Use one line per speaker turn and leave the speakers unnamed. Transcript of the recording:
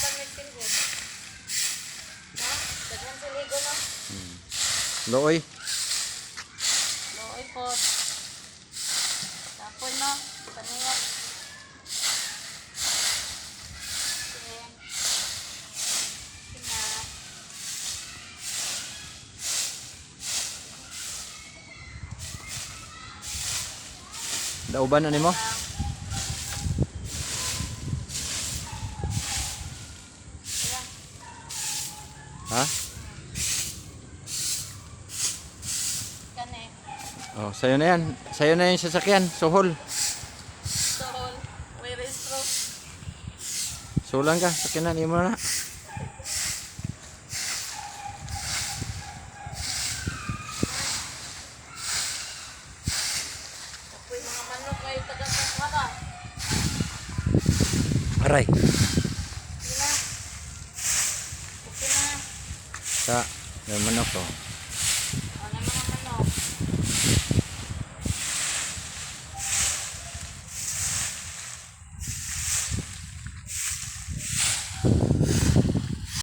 Hanapan may silhig. No? Daghan silhigo, no?
Looy.
Looy po. Kapoy, no? Paniyot. Okay. Sige na.
Dauban na nimo?
Ayan.
Ha?
Kani.
Oh, sa'yo na yan. Sa'yo na yung sasakyan. Suhol.
Soul. May restro.
Sulan ka. Sakyanan imo na.
Kapoy mga manok ngayon taga-takwa ba?
Aray.
Sige na. Okay na.
Sa, may manok oh.